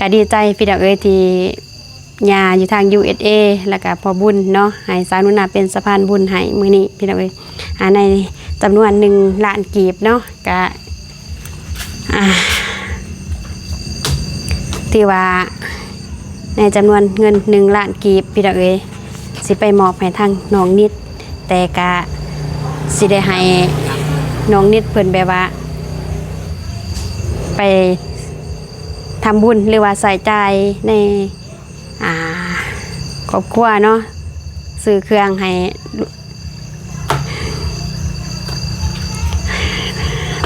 ກະດີໃຈພີ່ນ້ອງເອີຍ ທີ່ຍ່າຢູ່ທາງ ຢູເອສເອ ແລ້ວກະພໍ່ບຸນເນາະ ໃຫ້ສາວໜູນາເປັນສະພານບຸນໃຫ້ມື້ນີ້ພີ່ນ້ອງເອີຍ ອ່າ ໃນຈຳນວນໜຶ່ງລ້ານກີບເນາະ ກະ ອ່າ ຖືວ່າໃນຈຳນວນເງິນໜຶ່ງລ້ານກີບພີ່ນ້ອງເອີຍ ຊິໄປມອບໃຫ້ທາງນ້ອງນິດ ແຕ່ກະຊິໄດ້ໃຫ້ນ້ອງນິດເພິ່ນແບບວ່າ ໄປທຳບຸນ ຫຼືວ່າໃຊ້ຈ່າຍໃນ ອ່າ ຄອບຄົວເນາະ ຊື້ເຄື່ອງໃຫ້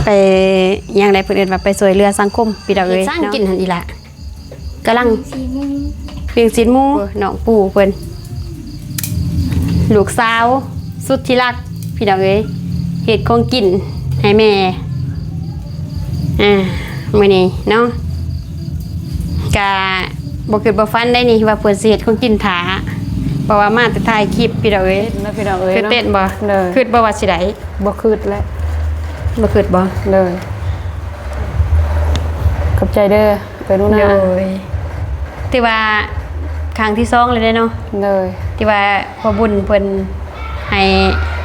ໄປຫຍັງໃດ ເພິ່ນເອີ້ນວ່າໄປຊ່ວຍເຫຼືອສັງຄົມ ພີ່ນ້ອງເອີຍ ເຮັດສັງກິນຫັ້ນອີ່ຫຼ້າ ກຳລັງປີ້ງຊີ້ນໝູ ໂອ້ຍ ນ້ອງປູເພິ່ນ ລູກສາວສຸດທີ່ຮັກ ພີ່ນ້ອງເອີຍ ເຮັດຂອງກິນໃຫ້ແມ່ ອ່າ ມື້ນີ້ເນາະ ກະບໍ່ຄິດບໍ່ຝັນໄດ໋ນີ້ ວ່າເພິ່ນຊິເຮັດຂອງກິນຖ້າ ເພາະວ່າມາແຕ່ຖ່າຍຄລິບ ພີ່ນ້ອງເອີຍ ເນາະ ພີ່ນ້ອງເອີຍ ຕື່ນເຕັ້ນບໍ່? ເນາະ ຄິດບໍ່ວ່າຊິໄດ້? ບໍ່ຄິດແຫຼະ ບໍ່ຄິດບໍ່? ໂດຍ ຂອບໃຈເດີ ເອີ ໜູນາ ໂດຍ ຖືວ່າຄັ້ງທີສອງແລ້ວເດ້ເນາະ ໂດຍ ທີ່ວ່າພໍ່ບຸນເພິ່ນໃຫ້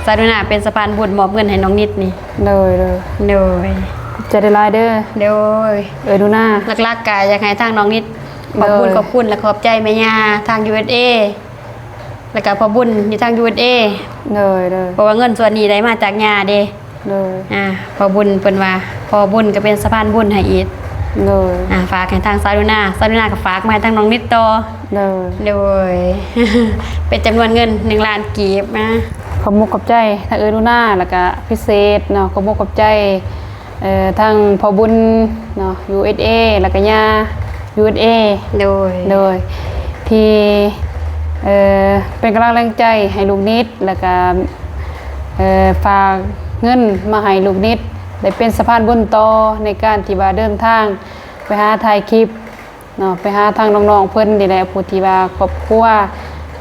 ສາວໜູນາເປັນສະພານບຸນມອບເງິນໃຫ້ນ້ອງນິດນີ້ ໂດຍ ໂດຍ ໂດຍ ຂອບໃຈຫຼາຍໆເດີ ໂດຍ ເອີ ໜູນາ ຫຼັກໆກະຢາກໃຫ້ທາງນ້ອງນິດ ໂດຍ ຂອບຄຸນ ຂອບຄຸນ ແລະຂອບໃຈແມ່ຍ່າທາງ ຢູເອສເອ ແລ້ວກະພໍ່ບຸນຢູ່ທາງ ຢູເອສເອ ໂດຍ ໂດຍ ເພາະວ່າເງິນສ່ວນນີ້ໄດ້ມາຈາກຍ່າເດ້ ໂດຍ ອ່າ ພໍ່ບຸນເພິ່ນວ່າ ພໍ່ບຸນກໍເປັນສະພານບຸນໃຫ້ອີກ ໂດຍ ອ່າ ຝາກໃຫ້ທາງສາວໜູນາ ສາວໜູນາກໍຝາກມາໃຫ້ທາງນ້ອງນິດຕໍ່ ໂດຍ ໂດຍ ເປັນຈຳນວນເງິນໜຶ່ງລ້ານກີບນະ ຂອບມຸກຂອບໃຈທາງເອື້ອຍໜູນາ ແລ້ວກະພິເສດເນາະ ຂອບມຸກຂອບໃຈ ເອີ ທັງພໍ່ບຸນເນາະ ຢູເອສເອ ແລ້ວກະຍ່າ ຢູເອສເອ ໂດຍ ໂດຍ ທີ່ ເອີ ເປັນກຳລັງແຮງໃຈໃຫ້ລູກນິດ ແລ້ວກະ ເອີ ຝາກເງິນມາໃຫ້ລູກນິດ ໄດ້ເປັນສະພານບຸນຕໍ່ໃນການທີ່ວ່າເດີນທາງໄປຫາຖ່າຍຄລິບ ເນາະ ໄປຫາທາງນ້ອງໆເພິ່ນນີ້ແຫຼະ ຜູ້ທີ່ວ່າຄອບຄົວ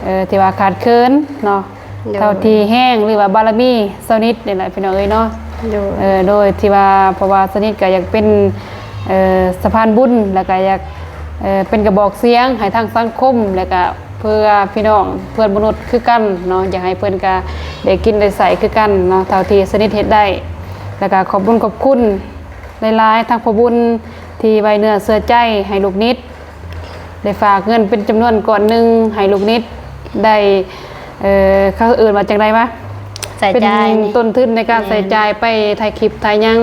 ເອີ ທີ່ວ່າຂາດເຂີນເນາະ ໂດຍ ເທົ່າທີ່ແຮງ ຫຼືວ່າບາລະມີສາວນິດນີ້ແຫຼະ ພີ່ນ້ອງເອີຍເນາະ ໂດຍ ເອີ ໂດຍທີ່ວ່າ ເພາະວ່າສາວນິດກໍຢາກເປັນ ເອີ ສະພານບຸນ ແລ້ວກໍຢາກ ເອີ ເປັນກະບອກສຽງໃຫ້ທາງສັງຄົມ ແລ້ວກໍເພື່ອພີ່ນ້ອງເພື່ອນມະນຸດຄືກັນເນາະ ຢາກໃຫ້ເພິ່ນກໍໄດ້ກິນໄດ້ໃຊ້ຄືກັນເນາະ ເທົ່າທີ່ສາວນິດເຮັດໄດ້ ແລ້ວກໍຂອບບຸນຂອບຄຸນ ຫຼາຍໆ ທັງພໍ່ບຸນທີ່ໄວ້ເນື້ອເຊື່ອໃຈໃຫ້ລູກນິດ ໄດ້ຝາກເງິນເປັນຈຳນວນກ້ອນໜຶ່ງໃຫ້ລູກນິດໄດ້ ເອີ ເຂົາເອີ້ນວ່າຈັ່ງໃດວະ ໃຊ້ຈ່າຍ ເປັນຕົ້ນທຶນໃນການ ແມ່ນ ໃຊ້ຈ່າຍໄປຖ່າຍຄລິບຖ່າຍຫຍັງ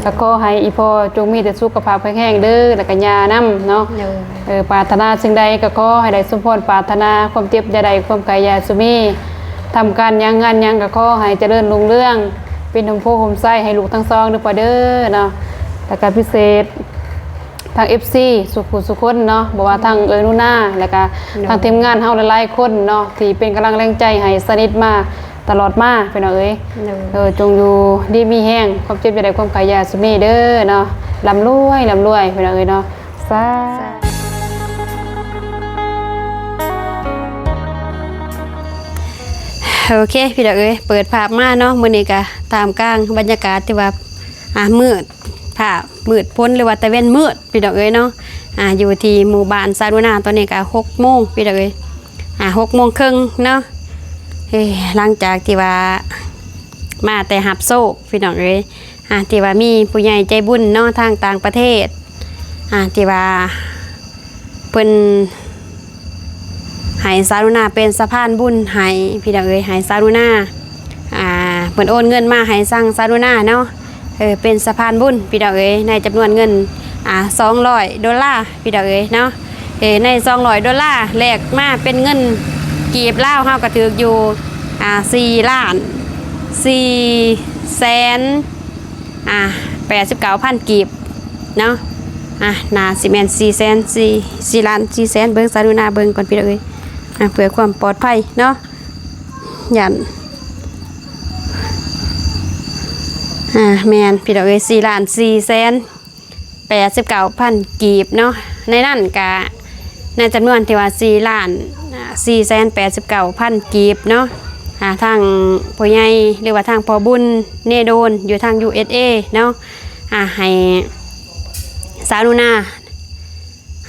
ກໍຂໍໃຫ້ອີ່ພໍ່ຈົ່ງມີແຕ່ສຸຂະພາບແຂງແຮງເດີ ແລ້ວກໍຍ່ານຳເນາະ ໂດຍ ເອີ ປາດຖະໜາສິ່ງໃດກໍຂໍໃຫ້ໄດ້ສົມພອນປາດຖະໜາ ຄວາມເຈັບຢ່າໄດ້ ຄວາມໄຂ້ຢ່າສູ່ມີ ທຳການຫຍັງງານຫຍັງກໍຂໍໃຫ້ຈະເລີນຮຸ່ງເຮືອງ ເປັນຮົ່ມໂພຮົ່ມໄຊໃຫ້ລູກທັງສອງເດີພໍ່ເດີເນາະ ແລ້ວກໍພິເສດ ທາງເອັຟຊີສູ່ຜູ້ສູ່ຄົນເນາະ ບໍ່ວ່າທາງເອື້ອຍໜູນາ ແລ້ວກະ ໂດຍ ທາງທີມງານເຮົາຫຼາຍໆຄົນເນາະ ທີ່ເປັນກຳລັງແຮງໃຈໃຫ້ສາວນິດມາຕະຫຼອດມາ ພີ່ນ້ອງເອີຍ ໂດຍ ເອີ ຈົ່ງຢູ່ດີມີແຮງ ຄວາມເຈັບຢ່າໄດ້ ຄວາມໄຂ້ຢ່າສູ່ມີເດີເນາະ ລ່ຳລວຍ ລ່ຳລວຍ ພີ່ນ້ອງເອີຍເນາະ ສາ ໂອເຄ ພີ່ນ້ອງເອີຍ ເປີດພາບມາເນາະ ມື້ນີ້ກະທ່າມກາງບັນຍາກາດທີ່ວ່າ ອ່າ ມືດ ຟ້າມືດຝົນ ຫຼືວ່າຕາເວັນມືດ ພີ່ນ້ອງເອີຍເນາະ ອ່າ ຢູ່ທີ່ໝູ່ບ້ານສາວໜູນາ ຕອນນີ້ກະຫົກໂມງ ພີ່ນ້ອງເອີຍ ອ່າ ຫົກໂມງເຄິ່ງເນາະ ເອີ ຫຼັງຈາກທີ່ວ່າມາແຕ່ຮັບໂຊກ ພີ່ນ້ອງເອີຍ ອ່າ ທີ່ວ່າມີຜູ້ໃຫຍ່ໃຈບຸນເນາະ ທາງຕ່າງປະເທດ ອ່າ ທີ່ວ່າເພິ່ນ ໃຫ້ສາວໜູນາເປັນສະພານບຸນໃຫ້ ພີ່ນ້ອງເອີຍ ໃຫ້ສາວໜູນາ ອ່າ ເພິ່ນໂອນເງິນມາໃຫ້ທາງສາວໜູນາເນາະ ເອີ ເປັນສະພານບຸນ ພີ່ນ້ອງເອີຍ ໃນຈຳນວນເງິນ ອ່າ ສອງຮ້ອຍໂດລາ ພີ່ນ້ອງເອີຍເນາະ ເອີ ໃນສອງຮ້ອຍໂດລາ ແລກມາເປັນເງິນກີບລາວ ເຮົາກໍຖືກຢູ່ ອ່າ ສີ່ລ້ານສີ່ແສນ ອ່າ ແປດສິບເກົ້າພັນກີບເນາະ ອ່າ ໜ້າຊິແມ່ນສີ່ແສນ ສີ່ ສີ່ລ້ານສີ່ແສນ ເບິ່ງສາວໜູນາເບິ່ງກ່ອນ ພີ່ນ້ອງເອີຍ ອ່າ ເພື່ອຄວາມປອດໄພເນາະ ຢ້ານ ອ່າ ແມ່ນ ພີ່ນ້ອງເອີຍ ສີ່ລ້ານສີ່ແສນ ແປດສິບເກົ້າພັນກີບເນາະ ໃນນັ້ນກະ ໃນຈຳນວນທີ່ວ່າສີ່ລ້ານສີ່ແສນແປດສິບເກົ້າພັນກີບເນາະ ອ່າ ທາງພໍ່ໃຫຍ່ ຫຼືວ່າທາງພໍ່ບຸນເນໂດນ ຢູ່ທາງ ຢູເອສເອ ເນາະ ອ່າ ໃຫ້ສາວໜູນາ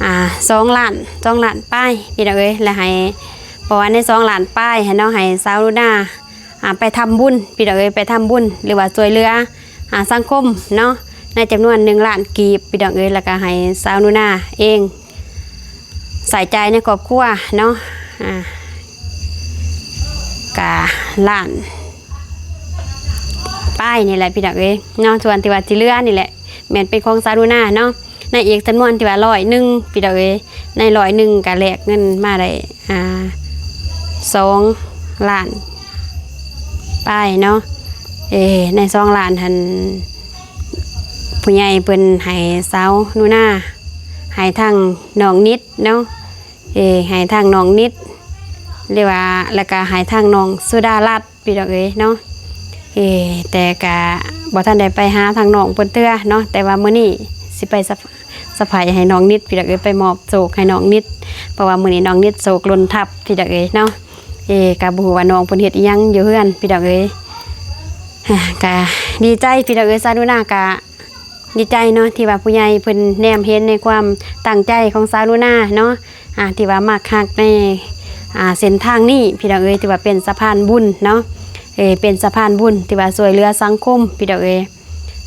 ອ່າ ສອງລ້ານ ສອງລ້ານປາຍພີ່ນ້ອງເອີຍ ແລະໃຫ້ ເພາະວ່າໃນສອງລ້ານປາຍຫັ້ນເນາະ ໃຫ້ສາວໜູນາ ອ່າ ໄປທຳບຸນພີ່ນ້ອງເອີຍ ໄປທຳບຸນ ຫຼືວ່າຊ່ວຍເຫຼືອ ອ່າ ສັງຄົມເນາະ ໃນຈຳນວນໜຶ່ງລ້ານກີບພີ່ນ້ອງເອີຍ ແລ້ວກໍໃຫ້ສາວໜູນາເອງ ໃຊ້ຈ່າຍໃນຄອບຄົວເນາະ ອ່າ ກະລ້ານປາຍນີ້ແຫຼະພີ່ນ້ອງເອີຍເນາະ ສ່ວນທີ່ວ່າທີ່ເຫຼືອນີ້ແຫຼະ ແມ່ນເປັນຂອງສາວໜູນາເນາະ ໃນອີກຈຳນວນທີ່ວ່າຮ້ອຍໜຶ່ງພີ່ນ້ອງເອີຍ ໃນຮ້ອຍໜຶ່ງກະແລກເງິນມາໄດ້ ອ່າ ສອງລ້ານປາຍເນາະ ເອີ ໃນສອງລ້ານຫັ້ນ ຜູ້ໃຫຍ່ເພິ່ນໃຫ້ສາວໜູນາ ໃຫ້ທາງນ້ອງນິດເນາະ ເອີ ໃຫ້ທາງນ້ອງນິດ ຫຼືວ່າ ແລ້ວກະໃຫ້ທາງນ້ອງສຸດາລັດພີ່ນ້ອງເອີຍເນາະ ເອີ ແຕ່ກະບໍ່ທັນໄດ້ໄປຫາທາງນ້ອງເພິ່ນເທື່ອເນາະ ແຕ່ວ່າມື້ນີ້ຊິໄປສະ ສະໄພໃຫ້ນ້ອງນິດພີ່ນ້ອງເອີຍ ໄປມອບໂຊກໃຫ້ນ້ອງນິດ ເພາະວ່າມື້ນີ້ນ້ອງນິດໂຊກຫຼົ່ນທັບພີ່ນ້ອງເອີຍເນາະ ເອີ ກະບໍ່ຮູ້ວ່ານ້ອງເພິ່ນເຮັດອີ່ຫຍັງຢູ່ເຮືອນພີ່ນ້ອງເອີຍ ກະດີໃຈພີ່ນ້ອງເອີຍ ສາວໜູນາກະ ດີໃຈເນາະ ທີ່ວ່າຜູ້ໃຫຍ່ເພິ່ນແນມເຫັນໃນຄວາມຕັ້ງໃຈຂອງສາວໜູນາເນາະ ອ່າ ທີ່ວ່າມັກຮັກໃນ ອ່າ ເສັ້ນທາງນີ້ພີ່ນ້ອງເອີຍ ທີ່ວ່າເປັນສະພານບຸນເນາະ ເອີ ເປັນສະພານບຸນທີ່ວ່າຊ່ວຍເຫຼືອສັງຄົມພີ່ນ້ອງເອີຍ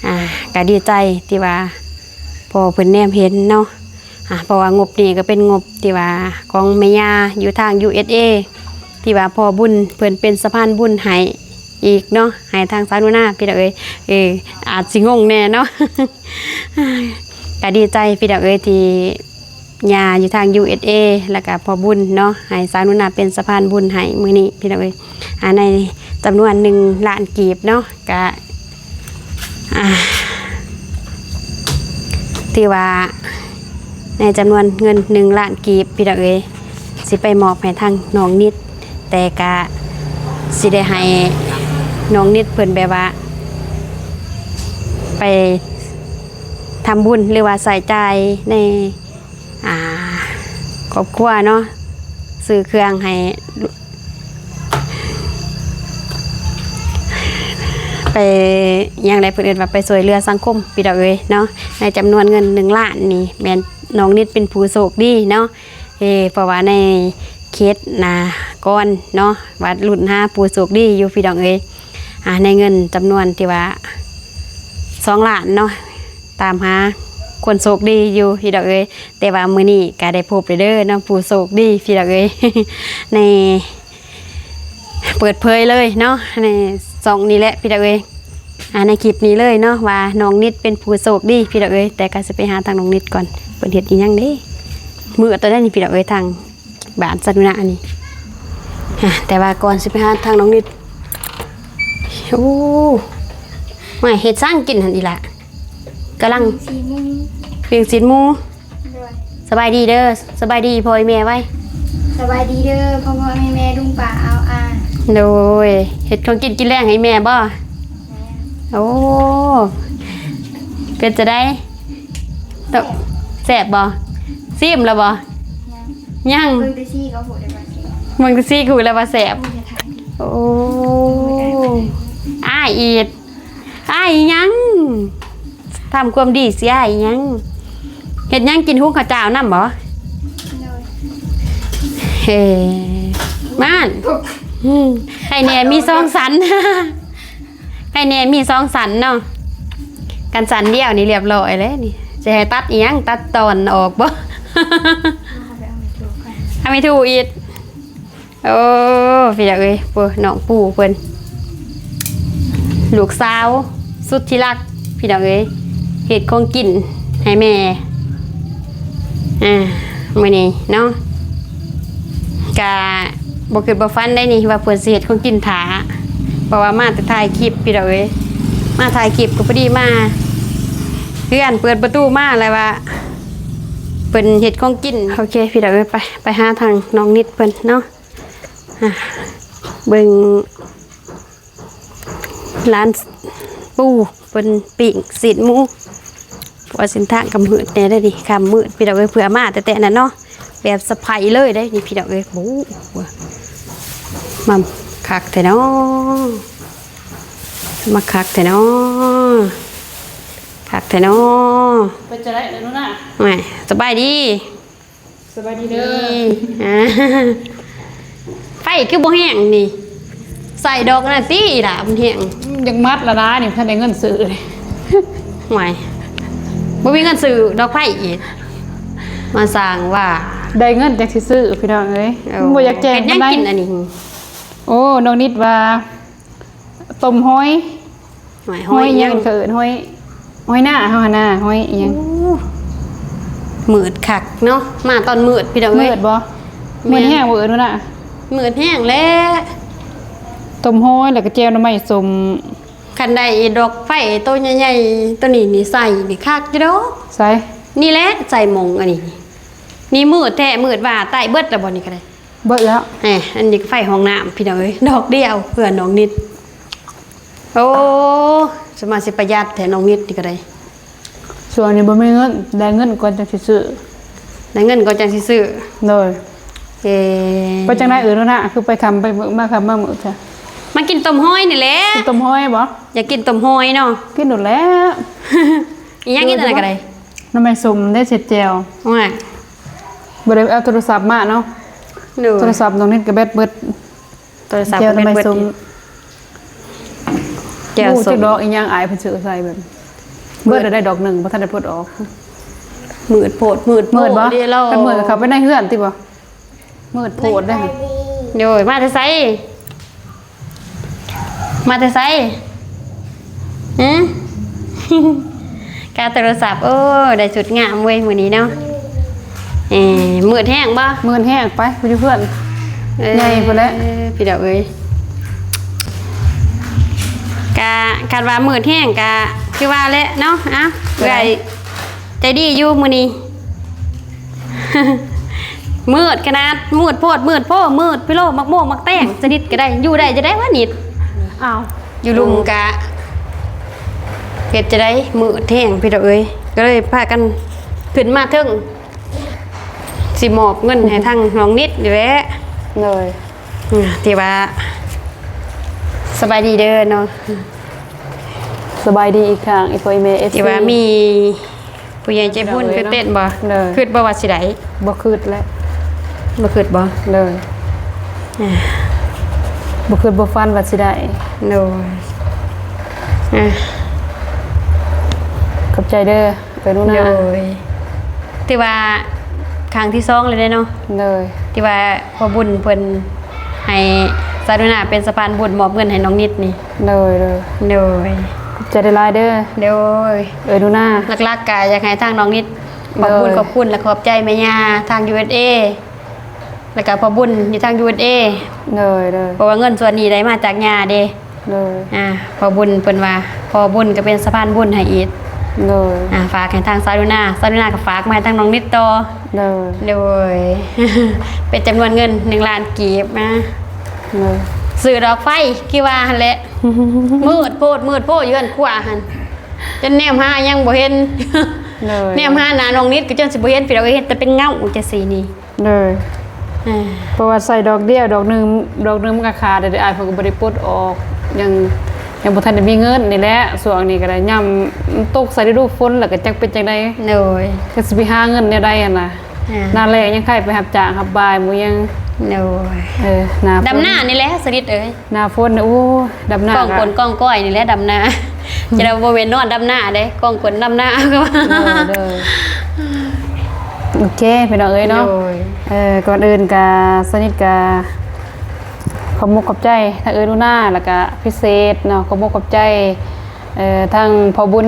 ອ່າ ກະດີໃຈທີ່ວ່າພໍ່ເພິ່ນແນມເຫັນເນາະ ອ່າ ເພາະວ່າງົບນີ້ກໍເປັນງົບທີ່ວ່າຂອງແມ່ຍ່າຢູ່ທາງ ຢູເອສເອ ທີ່ວ່າພໍ່ບຸນເພິ່ນເປັນສະພານບຸນໃຫ້ອີກເນາະ ໃຫ້ທາງສາວໜູນາພີ່ນ້ອງເອີຍ ເອີ ອາດຊິງົງແດ່ເນາະ ກະດີໃຈພີ່ນ້ອງເອີຍ ທີ່ຍ່າຢູ່ທາງ ຢູເອສເອ ແລ້ວກະພໍ່ບຸນເນາະ ໃຫ້ສາວໜູນາເປັນສະພານບຸນໃຫ້ມື້ນີ້ພີ່ນ້ອງເອີຍ ອ່າ ໃນຈຳນວນໜຶ່ງລ້ານກີບເນາະ ກະ ອ່າ ຖືວ່າໃນຈຳນວນເງິນໜຶ່ງລ້ານກີບພີ່ນ້ອງເອີຍ ຊິໄປມອບໃຫ້ທາງນ້ອງນິດ ແຕ່ກະຊິໄດ້ໃຫ້ນ້ອງນິດເພິ່ນແບບວ່າ ໄປທຳບຸນ ຫຼືວ່າໃຊ້ຈ່າຍໃນ ອ່າ ຄອບຄົວເນາະ ຊື້ເຄື່ອງໃຫ້ ໄປ ຫຍັງໃດ ເພິ່ນເອີ້ນວ່າໄປຊ່ວຍເຫຼືອສັງຄົມພີ່ນ້ອງເອີຍເນາະ ໃນຈຳນວນເງິນໜຶ່ງລ້ານນີ້ ແມ່ນນ້ອງນິດເປັນຜູ້ໂຊກດີເນາະ ເອີ ເພາະວ່າໃນເຂດນາກອນເນາະ ວ່າລຸ້ນຫາຜູ້ໂຊກດີຢູ່ພີ່ນ້ອງເອີຍ ອ່າ ໃນເງິນຈຳນວນທີ່ວ່າສອງລ້ານເນາະ ຕາມຫາຄົນໂຊກດີຢູ່ພີ່ນ້ອງເອີຍ ແຕ່ວ່າມື້ນີ້ກະໄດ້ພົບແລ້ວເດີເນາະ ຜູ້ໂຊກດີພີ່ນ້ອງເອີຍ ໃນ ເປີດເຜີຍເລີຍເນາະ ໃນຊ່ອງນີ້ແຫຼະພີ່ນ້ອງເອີຍ ອ່າ ໃນຄລິບນີ້ເລີຍເນາະ ວ່ານ້ອງນິດເປັນຜູ້ໂຊກດີພີ່ນ້ອງເອີຍ ແຕ່ກະຊິໄປຫາທາງນ້ອງນິດກ່ອນ ເພິ່ນເຮັດອີ່ຫຍັງເດ້ ມື້ຕອນນັ້ນນີ້ພີ່ນ້ອງເອີຍ ທາງ ບ້ານສາວໜູນານີ້ ແຕ່ວ່າກ່ອນຊິໄປຫາທາງນ້ອງນິດ ໂອ້ ມາເຮັດສັງກິນຫັ້ນອີ່ຫຼ້າ ກຳລັງ ສີ່ໂມງ ປີ້ງຊີ້ນໝູ ໂດຍ ສະບາຍດີເດີ ສະບາຍດີພໍ່ແມ່ໄວ້ ສະບາຍດີເດີ ພໍ່ໆ ແມ່ໆ ລຸງປ້າອາວອາ ໂດຍ ເຮັດຂອງກິນກິນແລງໃຫ້ແມ່ບໍ່? ແມ່ນ ໂອ້ ເປັນຈັ່ງໃດ? ແຊບບໍ່? ຊີມແລ້ວບໍ່? ຍັງ ຍັງ ເບິ່ງແຕ່ສີກໍຮູ້ແລ້ວວ່າແຊບ ເບິ່ງແຕ່ສີກໍຮູ້ແລ້ວວ່າແຊບ ໂອ້ຍ ອາຍອີກ ອາຍອີ່ຫຍັງ? ທຳຄວາມດີຊິອາຍອີ່ຫຍັງ? ເຮັດຫຍັງກິນ? ຫຸງເຂົ້າເຈົ້ານຳບໍ່? ໂດຍ ເອີ ມານ ອືມ ໃຫ້ແດ່ມີສອງສັນ ໃຫ້ແດ່ມີສອງສັນເນາະ ຄັນສັນດຽວນີ້ລຽບລ້ອຍເລີຍນີ້ ຊິໃຫ້ຕັດອີ່ຫຍັງ? ຕັດຕອນອອກບໍ່? ເອົາໄປເອົາໄມ້ຖູກກ່ອນ ເອົາໄມ້ຖູກອີກ ໂອ້ ພີ່ນ້ອງເອີຍ ໂອ້ ນ້ອງປູເພິ່ນ ລູກສາວສຸດທີ່ຮັກ ພີ່ນ້ອງເອີຍ ເຮັດຂອງກິນໃຫ້ແມ່ ອ່າ ມື້ນີ້ເນາະ ກະບໍ່ຄິດບໍ່ຝັນໄດ້ນີ້ວ່າເພິ່ນຊິເຮັດຂອງກິນຖ້າ ເພາະວ່າມາແຕ່ຖ່າຍຄລິບ ພີ່ນ້ອງເອີຍ ມາຖ່າຍຄລິບກໍພໍດີມາເຮືອນ ເປີດປະຕູມາແລ້ວວ່າເພິ່ນເຮັດຂອງກິນ. ໂອເຄ ພີ່ນ້ອງເອີຍ ໄປ ໄປຫາທາງນ້ອງນິດເພິ່ນເນາະ ອ່າ ເບິ່ງ ຮ້ານປູເພິ່ນປີ້ງຊີ້ນໝູ ເພາະວ່າເສັ້ນທາງກໍມືດແດ່ເດ້ນີ້ ຄ່ຳມືດ ພີ່ນ້ອງເອີຍ ເພື່ອມາແຕ່ແຕ່ນັ້ນເນາະ ແບບສະໄພເລີຍເດ້ນີ້ ພີ່ນ້ອງເອີຍ ໂອ້ ມາຄັກແທ້ເນາະ ມາຄັກແທ້ເນາະ ຄັກແທ້ເນາະ ເປັນຈັ່ງໃດລະໜູນາ? ແໝ ສະບາຍດີ. ສະບາຍດີເດີ. ນີ້ ອ່າ ໄຟຄືບໍ່ແຮງນີ້? ໃສ່ດອກອັນນັ້ນຕິລະ ມັນແຮງ. ຢາກໝັດລະນະນີ້ ບໍ່ທັນໄດ້ເງິນຊື້. ຫ່ວຍ ບໍ່ມີເງິນຊື້ດອກໄຟອີກ ມາສ້າງວ່າ. ໄດ້ເງິນຈັ່ງຊິຊື້ ພີ່ນ້ອງເອີຍ. ໂອ້ ມັນບໍ່ຢາກແຈ້ງ ເຮັດຫຍັງກິນອັນນີ້? ໂອ້ ນ້ອງນິດວ່າ ຕົ້ມຫອຍ ຫອຍ ຫອຍ ຫອຍຫຍັງ ຫຍັງ ເຂົາເອີ້ນຫອຍ ຫອຍໜ້າເຮົາຫັ້ນນະ ຫອຍອີ່ຫຍັງ. ໂອ້ ມືດຄັກເນາະ ມາຕອນມືດພີ່ນ້ອງເອີຍ. ມືດບໍ່? ແມ່ນ ມືດແຮງບໍ່ເອີ້ນຫັ້ນນະ? ມືດແຮງແຫຼະ. ຕົ້ມຫອຍ ແລ້ວກໍແຈ່ວໜໍ່ໄມ້ສົ້ມ. ຄັນໄດ້ດອກໄຟໂຕໃຫຍ່ໆ ໂຕນີ້ນີ້ໃສ່ນີ້ຄັກຢູ່ດອກ. ໃສ່ ນີ້ແຫຼະ ໃສ່ໝ່ອງອັນນີ້. ນີ້ມືດແທ້ ມືດວ່າ ຕາຍເບິດແລ້ວບໍ່ນີ້ກໍໄດ້? ເບິດແລ້ວ. ແໝ ອັນນີ້ກໍໄຟຫ້ອງນ້ຳພີ່ນ້ອງເອີຍ ດອກດຽວເພື່ອນ້ອງນິດ. ໂອ້ ສະມາຊິປະຢັດແທ້ນ້ອງນິດນີ້ກໍໄດ້. ຊ່ວງນີ້ບໍ່ມີເງິນ ໄດ້ເງິນກ່ອນຈັ່ງຊິຊື້. ໄດ້ເງິນກ່ອນຈັ່ງຊິຊື້. ໂດຍ. ເອີ ໄປຈັ່ງໃດເອີນະ ຄືໄປຄ່ຳໄປມື້ ມາຄ່ຳມາມືດແທ້? ມາກິນຕົ້ມຫອຍນີ້ແຫຼະ. ກິນຕົ້ມຫອຍບໍ່? ຢາກກິນຕົ້ມຫອຍເນາະ. ກິນໂລດແຫຼະ. ອີ່ຫຍັງກິນອັນນັ້ນກໍໄດ້. ໜໍ່ໄມ້ສົ້ມໄດ້ເສັດແຈ່ວ. ໂອ້ຍ ບໍ່ໄດ້ເອົາໂທລະສັບມາເນາະ. ໂດຍ. ໂທລະສັບນ້ອງນິດກໍແບັດເບິດ. ໂທລະສັບແບັດເບິດ. ແຈ່ວໜໍ່ໄມ້ສົ້ມ. ແຈ່ວສົ້ມ. ໂອ້ ຈັກດອກອີ່ຫຍັງ ອ້າຍເພິ່ນຊື້ໃສ່ເບິດ. ເບິດ ເບິດແລ້ວໄດ້ດອກໜຶ່ງ ບໍ່ທັນໄດ້ປົດອອກ. ມືດໂພດ ມືດໂພດ. ມືດບໍ່? ເດລາ ຄັນມືດກໍເຂົ້າໄປໃນເຮືອນຕິບໍ່? ມືດໂພດເດ້. ໂດຍ. ມາແຕ່ໃສ? ມາແຕ່ໃສ? ຮະ? ກາໂທລະສັບ. ໂອ້ ໄດ້ຊຸດງາມເວີຍມື້ນີ້ເນາະ. ເອີ ມືດແຮງບໍ່? ມືດແຮງ. ໄປ ໄປຢູ່ເຮືອນ. ເອີ ໃຫຍ່ພຸ້ນແຫຼະ ພີ່ນ້ອງເອີຍ. ກະ ຄັນວ່າມືດແຮງກະຄືວ່າແຫຼະເນາະ. ເອົ້າ ເອື້ອຍໃຈດີຢູ່ມື້ນີ້. ມືດຂະໜາດ ມືດໂພດ ມືດໂພ ມືດພິໂລ ໝາກໂມໝາກແຕງ ຊະນິດກໍໄດ້. ຢູ່ໄດ້ຈັ່ງໃດວະນິດ? ອ້າວ ຢູ່ລຸ່ມກະເຮັດຈັ່ງໃດ ມືດແຮງພີ່ນ້ອງເອີຍ. ກໍເລີຍພາກັນຂຶ້ນມາເທິງ ຊິມອບເງິນໃຫ້ທາງນ້ອງນິດນີ້ແຫຼະ. ໂດຍ. ອາ ທີ່ວ່າ ສະບາຍດີເດີເນາະ. ສະບາຍດີອີກຄັ້ງ ອີ່ພໍ່ອີ່ແມ່ ເອັຟຊີ ທີ່ວ່າມີຜູ້ໃຫຍ່ໃຈບຸນຕື່ນເຕັ້ນບໍ່? ໂດຍ. ຄິດບໍ່ວ່າຊິໄດ້? ບໍ່ຄິດແຫຼະ. ບໍ່ຄິດບໍ່? ໂດຍ. ອ່າ ບໍ່ຄິດບໍ່ຝັນວ່າຊິໄດ້. ໂດຍ. ອ່າ ຂອບໃຈເດີ. ເອີ ໜູນາ. ໂດຍ. ຖືວ່າຄັ້ງທີສອງແລ້ວເດ້ເນາະ. ໂດຍ. ທີ່ວ່າພໍ່ບຸນເພິ່ນໃຫ້ສາວໜູນາເປັນສະພານບຸນມອບເງິນໃຫ້ນ້ອງນິດນີ້. ໂດຍ ໂດຍ. ໂດຍ. ຂອບໃຈຫຼາຍໆເດີ. ໂດຍ. ເອີ ໜູນາ. ຫຼັກໆກະຢາກໃຫ້ທາງນ້ອງນິດຂອບບຸນ ໂດຍ ຂອບຄຸນ ແລະ ຂອບໃຈແມ່ຍ່າທາງ ຢູເອສເອ ແລ້ວກະພໍ່ບຸນຢູ່ທາງ ຢູເອສເອ. ໂດຍ ໂດຍ. ເພາະວ່າເງິນສ່ວນນີ້ໄດ້ມາຈາກຍ່າເດ້. ໂດຍ. ອ່າ ພໍ່ບຸນເພິ່ນວ່າ ພໍ່ບຸນກໍເປັນສະພານບຸນໃຫ້ອີກ. ໂດຍ. ອ່າ ຝາກໃຫ້ທາງສາວໜູນາ ສາວໜູນາກໍຝາກມາໃຫ້ທາງນ້ອງນິດຕໍ່. ໂດຍ. ໂດຍ. ເປັນຈຳນວນເງິນໜຶ່ງລ້ານກີບນະ. ໂດຍ. ຊື້ດອກໄຟຄືວ່າຫັ້ນແຫຼະ ມືດໂພດ ມືດໂພດ ຢູ່ເຮືອນຄົວຫັ້ນ ຈົນແນມຫາຍັງບໍ່ເຫັນ. ໂດຍ. ແນມຫາໜ້ານ້ອງນິດກໍຈົນຊິບໍ່ເຫັນ ພີ່ນ້ອງເອີຍ ເຫັນແຕ່ເປັນເງົາຈັ່ງຊີ້ນີ້. ໂດຍ. ເອີ ເພາະວ່າໃສ່ດອກດຽວ ດອກໜຶ່ງ ດອກໜຶ່ງມັນກໍຂາດແລ້ວເດ້ ອ້າຍເພິ່ນກໍບໍ່ໄດ້ປົດອອກ ຍັງ ຍັງບໍ່ທັນໄດ້ມີເງິນນີ້ແຫຼະ. ຊ່ວງນີ້ກໍໄດ້ ຍາມມັນຕົກໃສ່ລະດູຝົນ ແລ້ວກໍຈັກເປັນຈັ່ງໃດ. ໂດຍ. ກໍຊິໄປຫາເງິນແນວໃດຫັ້ນນະ. ອ່າ ໜ້າແລ້ງຍັງໃຄ່ໄປຮັບຈ້າງຮັບບາຍໝູ່ຍັງ. ໂດຍ. ເອີ ໜ້າຝົນ ດຳນານີ້ແຫຼະ ສະນິດເອີຍ. ໜ້າຝົນນີ້ ໂອ້ ດຳນາ ກ້ອງກົນກ້ອງກ້ອຍນີ້ແຫຼະດຳນາ. ຈະໄດ້ບໍ່ແມ່ນນອນດຳນາເດ້ ກ້ອງກົນດຳນາ. ເອີ ເດີ ໂອເຄ ພີ່ນ້ອງເອີຍເນາະ. ໂດຍ. ເອີ ກ່ອນອື່ນກະ ສະນິດກະຂອບມຸກຂອບໃຈທາງເອື້ອຍໜູນາ ແລ້ວກະພິເສດເນາະ ຂອບມຸກຂອບໃຈ ເອີ ທາງພໍ່ບຸນ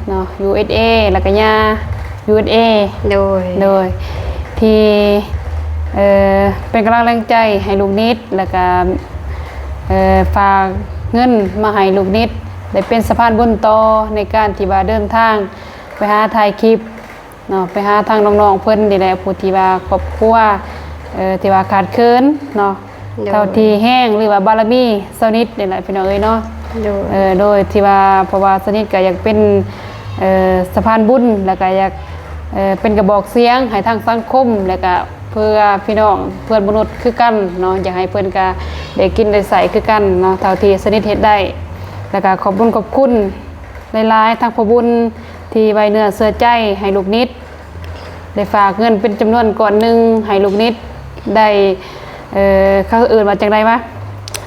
ເນາະ ຢູເອສເອ ແລ້ວກະຍ່າ ຢູເອສເອ. ໂດຍ. ໂດຍ ທີ່ ເອີ ເປັນກຳລັງແຮງໃຈໃຫ້ລູກນິດ ແລ້ວກະ ເອີ ຝາກເງິນມາໃຫ້ລູກນິດ ໄດ້ເປັນສະພານບຸນຕໍ່ ໃນການທີ່ວ່າເດີນທາງໄປຫາຖ່າຍຄລິບເນາະ ໄປຫາທາງນ້ອງໆເພິ່ນນີ້ແຫຼະ ຜູ້ທີ່ວ່າຄອບຄົວ ເອີ ທີ່ວ່າຂາດເຂີນເນາະ. ໂດຍ. ເທົ່າທີ່ແຮງ ຫຼືວ່າບາລະມີສາວນິດນີ້ແຫຼະ ພີ່ນ້ອງເອີຍເນາະ. ໂດຍ. ເອີ ໂດຍທີ່ວ່າ ເພາະວ່າສາວນິດກໍຢາກເປັນ ເອີ ສະພານບຸນ ແລ້ວກໍຢາກ ເອີ ເປັນກະບອກສຽງໃຫ້ທາງສັງຄົມ ແລ້ວກໍເພື່ອພີ່ນ້ອງເພື່ອນມະນຸດຄືກັນເນາະ ຢາກໃຫ້ເພິ່ນກໍໄດ້ກິນໄດ້ໃຊ້ຄືກັນເນາະ ເທົ່າທີ່ສາວນິດເຮັດໄດ້. ແລ້ວກໍຂອບບຸນຂອບຄຸນຫຼາຍໆ ທາງພໍ່ບຸນທີ່ໄວ້ເນື້ອເຊື່ອໃຈໃຫ້ລູກນິດ. ໄດ້ຝາກເງິນເປັນຈຳນວນກ້ອນໜຶ່ງໃຫ້ລູກນິດໄດ້ ເອີ ເຂົາເອີ້ນວ່າຈັ່ງໃດວະ?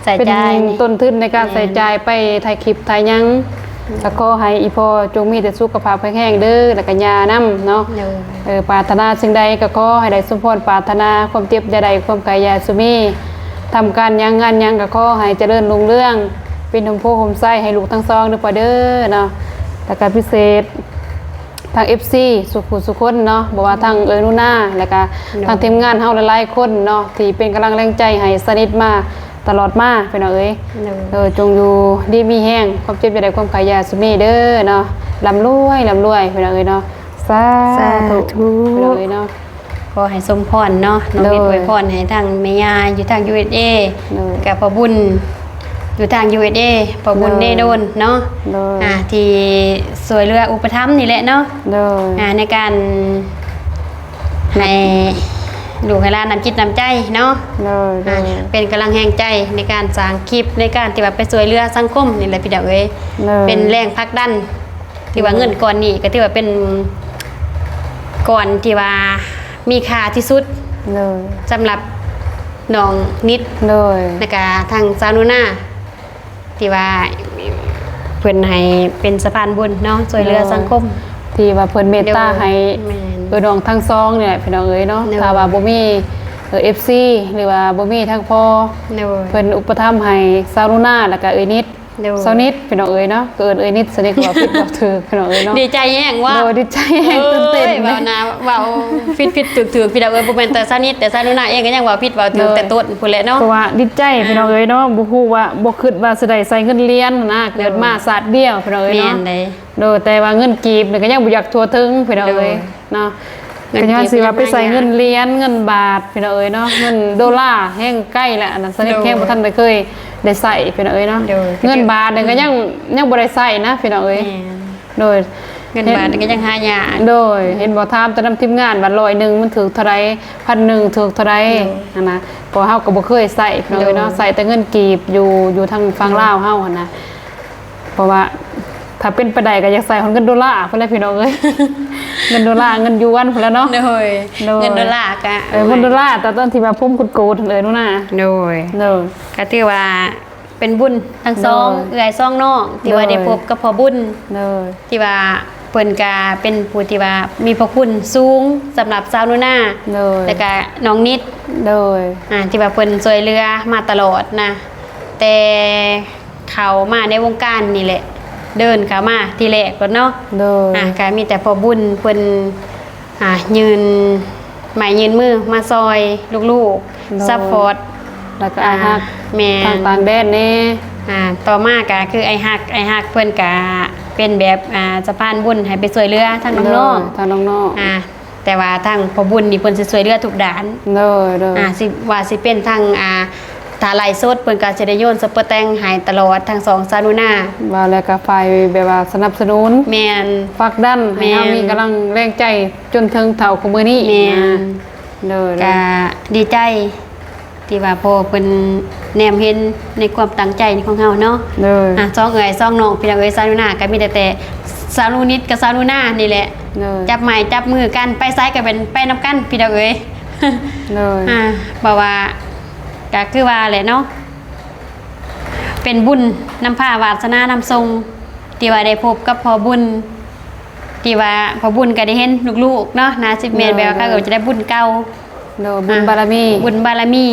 ໃຊ້ ເປັນ ຈ່າຍນີ້ ຕົ້ນທຶນໃນການ ແມ່ນ ໃຊ້ຈ່າຍໄປຖ່າຍຄລິບຖ່າຍຫຍັງ. ກໍຂໍໃຫ້ອີ່ພໍ່ຈົ່ງມີແຕ່ສຸຂະພາບແຂງແຮງເດີ ແລ້ວກໍຍ່ານຳເນາະ. ໂດຍ ເອີ ປາດຖະໜາສິ່ງໃດກໍຂໍໃຫ້ໄດ້ສົມພອນປາດຖະໜາ, ຄວາມເຈັບຢ່າໄດ້ ຄວາມໄຂ້ຢ່າສູ່ມີ, ທຳການຫຍັງງານຫຍັງກໍຂໍໃຫ້ຈະເລີນຮຸ່ງເຮືອງ, ເປັນຮົ່ມໂພຮົ່ມໄຊໃຫ້ລູກທັງສອງເດີພໍ່ເດີເນາະ. ແລ້ວກໍພິເສດ ທາງເອັຟຊີສູ່ຜູ້ສູ່ຄົນເນາະ, ບໍ່ວ່າ ໂດຍ ທາງເອື້ອຍໜູນາ ແລ້ວກະ ໂດຍ ທາງທີມງານເຮົາຫຼາຍໆຄົນເນາະ ທີ່ເປັນກຳລັງແຮງໃຈໃຫ້ສະໜິດມາຕະຫຼອດມາ ພີ່ນ້ອງເອີຍ. ໂດຍ ເອີ ຈົ່ງຢູ່ດີມີແຮງ, ຄວາມເຈັບຢ່າໄດ້ ຄວາມໄຂ້ຢ່າສູ່ມີເດີເນາະ, ລ່ຳລວຍ ລ່ຳລວຍ ພີ່ນ້ອງເອີຍເນາະ. ສາ ສາທຸ ທຸ ພີ່ນ້ອງເອີຍເນາະ. ຂໍໃຫ້ສົມພອນເນາະ, ນ້ອງ ໂດຍ ນິດອວຍພອນໃຫ້ທາງແມ່ຍ່າຢູ່ທາງ USA ໂດຍ ກັບພໍ່ບຸນຢູ່ທາງ USA ພໍ່ບຸນ ໂດຍ ເນໂດນເນາະ. ໂດຍ ອ່າ ທີ່ຊ່ວຍເຫຼືອອຸປະຖຳນີ້ແຫຼະເນາະ. ໂດຍ ອ່າ ໃນການໃຫ້ລູກໃຫ້ຫຼານນ້ຳຈິດນ້ຳໃຈເນາະ. ໂດຍ ອ່າ ໂດຍ ເປັນກຳລັງແຮງໃຈໃນການສ້າງຄລິບ ໃນການທີ່ວ່າໄປຊ່ວຍເຫຼືອສັງຄົມນີ້ແຫຼະ ພີ່ນ້ອງເອີຍ. ໂດຍ ເປັນແຮງຜັກດັນ ຖືວ່າເງິນກ້ອນນີ້ກໍຖືວ່າເປັນກ້ອນທີ່ວ່າມີຄ່າທີ່ສຸດ ໂດຍ ສຳລັບນ້ອງນິດ ໂດຍ ແລ້ວກະທາງສາວໜູນາ ທີ່ວ່າເພິ່ນໃຫ້ເປັນສະພານບຸນເນາະ ຊ່ວຍເຫຼືອ ໂດຍ ສັງຄົມ ທີ່ວ່າເພິ່ນເມດຕາ ໂດຍ ໃຫ້ ແມ່ນ ເອື້ອຍນ້ອງທັງສອງນີ້ແຫຼະ ພີ່ນ້ອງເອີຍເນາະ. ໂດຍ ຖ້າວ່າບໍ່ມີ ເອີ ເອັຟຊີ ຫຼືວ່າບໍ່ມີທາງພໍ່ ໂດຍ ເພິ່ນອຸປະຖຳໃຫ້ສາວໜູນາ ແລ້ວກະເອື້ອຍນິດ ໂດຍ ສາວນິດ ພີ່ນ້ອງເອີຍເນາະ, ກໍເອີ້ນເອື້ອຍນິດ ສາວນິດກໍເວົ້າຜິດເວົ້າຖືກ ພີ່ນ້ອງເອີຍເນາະ. ດີໃຈແຮງວ່າ ໂດຍ ດີໃຈແຮງ ຕື່ນເຕັ້ນ ເວົ້ານະ ເວົ້າຜິດໆຖືກໆ ພີ່ນ້ອງເອີຍ. ບໍ່ແມ່ນແຕ່ສາວນິດ ແຕ່ສາວໜູນາເອງກໍຍັງເວົ້າຜິດເວົ້າຖືກ ໂດຍ ແຕ່ຕົ້ນພຸ້ນແຫຼະເນາະ. ເພາະວ່າດີໃຈ ອ່າ ພີ່ນ້ອງເອີຍເນາະ, ບໍ່ຮູ້ວ່າ ບໍ່ຄິດວ່າຊິໄດ້ໃສ່ເງິນຫຼຽນນະ, ເກີດມາຊາດດຽວ ໂດຍ ພີ່ນ້ອງເອີຍເນາະ. ແມ່ນເດ້ ໂດຍ ແຕ່ວ່າເງິນກີບນີ້ກໍຍັງບໍ່ຢາກທົ່ວເຖິງ ພີ່ນ້ອງເອີຍ ໂດຍ ເນາະ. ກໍຍ້ອນຊິວ່າໄປໃສ່ເງິນຫຼຽນ ເງິນບາດ ພີ່ນ້ອງເອີຍເນາະ, ເງິນໂດລາແຮງໄກແລ້ວ ອັນນັ້ນສະນິດ ໂດຍ ແຮງບໍ່ທັນໄດ້ເຄີຍໄດ້ໃຊ້ ພີ່ນ້ອງເອີຍເນາະ. ໂດຍ ເງິນບາດນີ້ກໍຍັງ ຍັງບໍ່ໄດ້ໃຊ້ນະ ພີ່ນ້ອງເອີຍ. ແມ່ນ ໂດຍ ເງິນບາດນີ້ກໍຍັງຫາຍາກ. ໂດຍ ເຫັນບໍ່ ຖາມແຕ່ນຳທີມງານວ່າຮ້ອຍໜຶ່ງມັນຖືກເທົ່າໃດ ພັນໜຶ່ງຖືກເທົ່າໃດ ໂດຍ ຫັ້ນນະ, ເພາະເຮົາກໍບໍ່ເຄີຍໃຊ້ ພີ່ນ້ອງເອີຍເນາະ. ໂດຍ ໃຊ້ແຕ່ເງິນກີບຢູ່ ຢູ່ທາງຝັ່ງ ໂດຍ ລາວເຮົາຫັ້ນນະ. ເພາະວ່າຖ້າເປັນໄປໄດ້ກໍຢາກໃຊ້ຮອດເງິນໂດລາພຸ້ນແຫຼະ ພີ່ນ້ອງເອີຍ, ເງິນໂດລາ ເງິນຢວນພຸ້ນແຫຼະເນາະ. ໂດຍ ໂດຍ ເງິນໂດລາກະ ເອີ ເງິນໂດລາ ແຕ່ຕອນທີ່ວ່າຜົມໂກດໆ ເອີ ໜູນາ. ໂດຍ ໂດຍ ກໍຖືວ່າເປັນບຸນທັງສອງ ໂດຍ ເອື້ອຍສອງນ້ອງ ທີ່ວ່າ ໂດຍ ໄດ້ພົບກັບພໍ່ບຸນ ໂດຍ ທີ່ວ່າເພິ່ນກະເປັນຜູ້ທີ່ວ່າມີພະຄຸນສູງສຳລັບສາວໜູນາ ໂດຍ ແລ້ວກະນ້ອງນິດ ໂດຍ ອ່າ ທີ່ວ່າເພິ່ນຊ່ວຍເຫຼືອມາຕະຫຼອດນະ ແຕ່ ເຂົ້າມາໃນວົງການນີ້ແຫຼະ ເດີນເຂົ້າມາທີແລກໂລດເນາະ. ໂດຍ ອ່າ ກະມີແຕ່ພໍ່ບຸນເພິ່ນ ອ່າ ຍື່ນໄມ້ຍື່ນມືມາຊ່ອຍລູກໆ ໂດຍ ຊັບພອດ ແລ້ວກໍອ້າຍຮັກ ອ່າ ແມ່ນ ທາງຕ່າງແດນແດ່. ອ່າ ຕໍ່ມາກະຄືອ້າຍຮັກ ອ້າຍຮັກເພິ່ນກະເປັນແບບ ອ່າ ສະພານບຸນໃຫ້ໄປຊ່ວຍເຫຼືອທາງນ້ອງໆ ໂດຍ ທາງນ້ອງໆ ອ່າ ແຕ່ວ່າທາງພໍ່ບຸນນີ້ເພິ່ນຊິຊ່ວຍເຫຼືອທຸກດ້ານ. ໂດຍ ໂດຍ ອ່າ ຊິ ວ່າຊິເປັນທາງ ອ່າ ຖ້າໄລຟ໌ສົດເພິ່ນກໍຊິໄດ້ໂຍນຊຸບເປີແຕັງໃຫ້ຕະຫຼອດທັງສອງສາວໜູນາ. ວ່າແລ້ວກໍຝ່າຍແບບວ່າສະໜັບສະໜູນ ແມ່ນ ຜັກດັນໃຫ້ເຮົາ ແມ່ນ ມີກຳລັງແຮງໃຈຈົນເຖິງເທົ່າຄູ່ມື້ນີ້. ແມ່ນ ອ່າ ໂດຍ ໂດຍ ກໍດີໃຈ ທີ່ວ່າພໍ່ເພິ່ນແນມເຫັນໃນຄວາມຕັ້ງໃຈຂອງເຮົາເນາະ. ໂດຍ ອ່າ ສອງເອື້ອຍສອງນ້ອງ ພີ່ນ້ອງເອີຍ ສາວໜູນາ ກໍມີແຕ່ ແຕ່ສາວໜູນິດກັບສາວໜູນານີ້ແຫຼະ. ໂດຍ ຈັບໄມ້ຈັບມືກັນ ໄປໃສກໍແມ່ນໄປນຳກັນ ພີ່ນ້ອງເອີຍ. ໂດຍ ອ່າ ເພາະວ່າກໍຄືວ່າແຫຼະເນາະ ເປັນບຸນນຳພາວາດສະໜານຳສົ່ງ ທີ່ວ່າໄດ້ພົບກັບພໍ່ບຸນ ທີ່ວ່າພໍ່ບຸນກໍໄດ້ເຫັນລູກໆເນາະ ໜ້າຊິແມ່ນ ໂດຍ ແບບວ່າ ໂດຍ ເຂົາເອີ້ນວ່າຈັ່ງໃດ ບຸນເກົ່າ ໂດຍ ບຸນບາລະມີ ອ່າ ບຸນບາລະມີ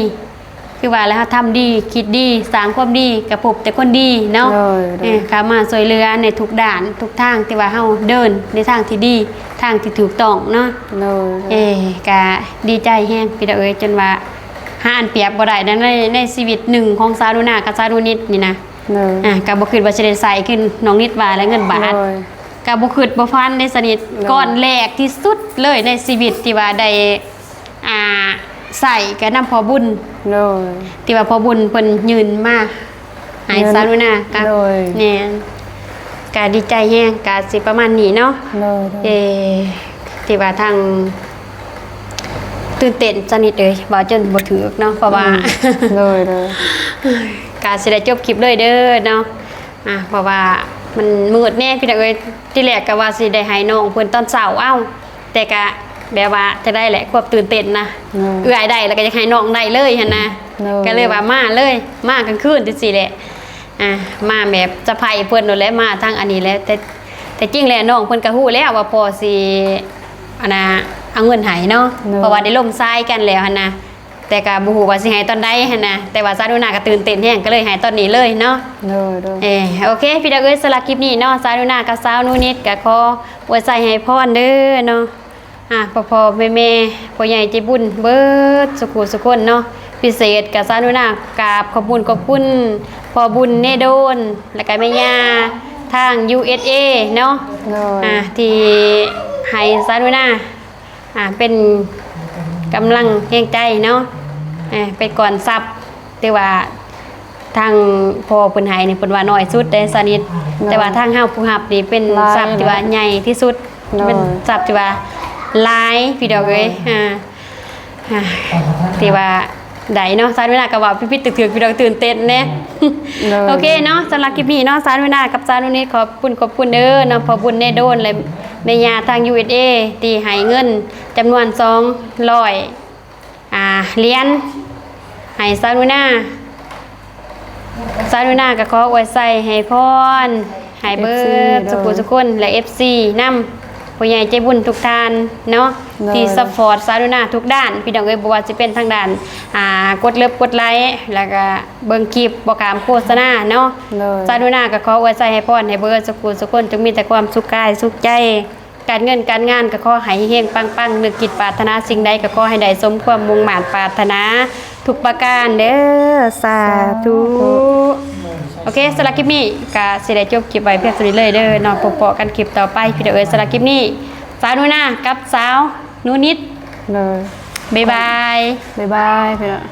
ຄືວ່າແຫຼະ ເຮົາທຳດີ ຄິດດີ ສ້າງຄວາມດີ ກໍພົບແຕ່ຄົນດີເນາະ. ໂດຍ ໂດຍ ເອີ ເຂົ້າມາຊ່ວຍເຫຼືອໃນທຸກດ້ານທຸກທາງ ທີ່ວ່າເຮົາເດີນໃນທາງທີ່ດີ ທາງທີ່ຖືກຕ້ອງເນາະ. ໂດຍ ໂດຍ ເອີ ກະດີໃຈແຮງ ພີ່ນ້ອງເອີຍ ຈົນວ່າຫາອັນປຽບບໍ່ໄດ້ໃນ ໃນຊີວິດໜຶ່ງຂອງສາວໜູນາກັບສາວໜູນິດນີ້ນະ. ໂດຍ ອ່າ ກໍບໍ່ຄິດວ່າຊິໄດ້ໃຊ້ຄືນ້ອງນິດວ່າແຫຼະ ເງິນບາດ. ໂດຍ ກໍບໍ່ຄິດບໍ່ຝັນເດ້ ສະໜິດ ໂດຍ ກ້ອນແລກທີ່ສຸດເລີຍໃນຊີວິດທີ່ວ່າໄດ້ ອ່າ ໃຊ້ກໍນຳພໍ່ບຸນ ໂດຍ ທີ່ວ່າພໍ່ບຸນເພິ່ນຍື່ນມາໃຫ້ ເງິນ ສາວໜູນາກັບ ໂດຍ ແມ່ນ ກໍດີໃຈແຮງ ກໍຊິປະມານນີ້ເນາະ. ໂດຍ ໂດຍ ເອີ ທີ່ວ່າທາງ ຕື່ນເຕັ້ນຊະນິດເອີຍ ເວົ້າຈົນບໍ່ຖືກເນາະ ເພາະວ່າ ອືມ ໂດຍ ໂດຍ ກະຊິໄດ້ຈົບຄລິບເລີຍເດີເນາະ ອ່າ ເພາະວ່າມັນມືດແດ່ພີ່ນ້ອງເອີຍ. ທີແລກກະວ່າຊິໄດ້ໃຫ້ນ້ອງເພິ່ນຕອນເຊົ້າ ເອົ້າ ແຕ່ກະ ແບບວ່າຈັ່ງໃດແຫຼະ ຄວາມຕື່ນເຕັ້ນນະ ໂດຍ ເອື້ອຍໄດ້ແລ້ວກໍຢາກໃຫ້ນ້ອງໄດ້ເລີຍຫັ້ນນະ ໂດຍ ກໍເລີຍວ່າມາເລີຍ ມາກາງຄືນຈັ່ງຊີ້ແຫຼະ ອ່າ ມາແບບສະໄພເພິ່ນໂລດແຫຼະ ມາທາງອັນນີ້ແຫຼະ ແຕ່ ແຕ່ຈິງແລ້ວນ້ອງເພິ່ນກໍຮູ້ແລ້ວວ່າພໍ່ຊິ ອັນນ່າ ເອົາເງິນໃຫ້ເນາະ ໂດຍ ເພາະວ່າໄດ້ລົມຊາຍກັນແລ້ວຫັ້ນນະ ແຕ່ກໍບໍ່ຮູ້ວ່າຊິໃຫ້ຕອນໃດຫັ້ນນະ ແຕ່ວ່າສາວໜູນາກໍຕື່ນເຕັ້ນແຮງ ກໍເລີຍໃຫ້ຕອນນີ້ເລີຍເນາະ ໂດຍ ໂດຍ ເອີ ໂອເຄ ພີ່ນ້ອງເອີຍ ສຳລັບຄລິບນີ້ເນາະ ສາວໜູນາກັບສາວໜູນິດກໍຂໍອວຍໄຊໃຫ້ພອນເດີເນາະ ອ່າ ພໍ່ໆແມ່ໆ ຜູ້ໃຫຍ່ໃຈບຸນເບິດສຸຜູ້ສຸຄົນເນາະ ພິເສດກໍສາວໜູນາກາບຂອບຄຸນຂອບຄຸນພໍ່ບຸນເນໂດນ ແລ້ວກໍແມ່ຍ່າທາງ ຢູເອສເອ ເນາະ ໂດຍ ອ່າ ທີ່ໃຫ້ສາວໜູນາ ອ່າ ເປັນກຳລັງແຮງໃຈເນາະ ເອີ ເປັນກ້ອນຊັບ ຖືວ່າທາງພໍ່ເພິ່ນໃຫ້ນີ້ ເພິ່ນວ່ານ້ອຍສຸດເດ້ສາວໜູນິດ ໂດຍ ແຕ່ວ່າທາງເຮົາຜູ້ຮັບນີ້ເປັນຊັບທີ່ວ່າໃຫຍ່ທີ່ສຸດ ໂດຍ ເປັນຊັບທີ່ວ່າຫຼາຍ ພີ່ນ້ອງເອີຍ ອ່າ ອ່າ ທີ່ວ່າໄດ້ເນາະ ສາວໜູນາກໍເວົ້າຜິດໆຖືກໆ ພີ່ນ້ອງ ຕື່ນເຕັ້ນແດ່ ໂດຍ ໂອເຄເນາະ ສຳລັບຄລິບນີ້ເນາະ ສາວໜູນາກັບສາວໜູນິດ ຂອບຄຸນຂອບຄຸນເດີເນາະ ພໍ່ບຸນເນໂດນ ແລະ ແມ່ຍ່າທາງ ຢູເອສເອ ທີ່ໃຫ້ເງິນຈຳນວນສອງຮ້ອຍ ອ່າ ຫຼຽນໃຫ້ສາວໜູນາ ສາວໜູນາກໍຂໍອວຍໄຊໃຫ້ພອນໃຫ້ເບີດ ເອັຟຊີ ເນາະ ສຸຜູ້ສຸຄົນ ແລະ ເອັຟຊີ ນຳ ຜູ້ໃຫຍ່ໃຈບຸນທຸກທ່ານເນາະ ໂດຍ ທີ່ຊັບພອດສາວໜູນາທຸກດ້ານ ພີ່ນ້ອງເອີຍ ບໍ່ວ່າຊິເປັນທາງດ້ານ ອ່າ ກົດເລີບກົດໄລ ແລ້ວກໍເບິ່ງຄລິບບໍ່ຂ້າມໂຄສະນາເນາະ ໂດຍ ສາວໜູນາກໍຂໍອວຍໄຊໃຫ້ພອນໃຫ້ເບີດ ສຸຜູ້ສຸຄົນ ຈົ່ງມີແຕ່ຄວາມສຸກກາຍສຸກໃຈ ການເງິນການງານກໍຂໍໃຫ້ເຮງໆປັງໆ ນຶກຄິດປາດຖະໜາສິ່ງໃດກໍຂໍໃຫ້ໄດ້ສົມຄວາມມຸ່ງມາດປາດຖະໜາທຸກປະການເດີ ສາທຸ ສາທຸ ໂອເຄ ສຳລັບຄລິບນີ້ກໍຊິໄດ້ຈົບຄລິບໄວ້ພຽງເທົ່ານີ້ເລີຍເດີເນາະ ພົບພໍ້ກັນຄລິບຕໍ່ໄປ ພີ່ນ້ອງເອີຍ ສຳລັບຄລິບນີ້ ສາວໜູນາກັບສາວໜູນິດ ໂດຍ ບາຍບາຍ ບາຍບາຍ ພີ່ນ້ອງ.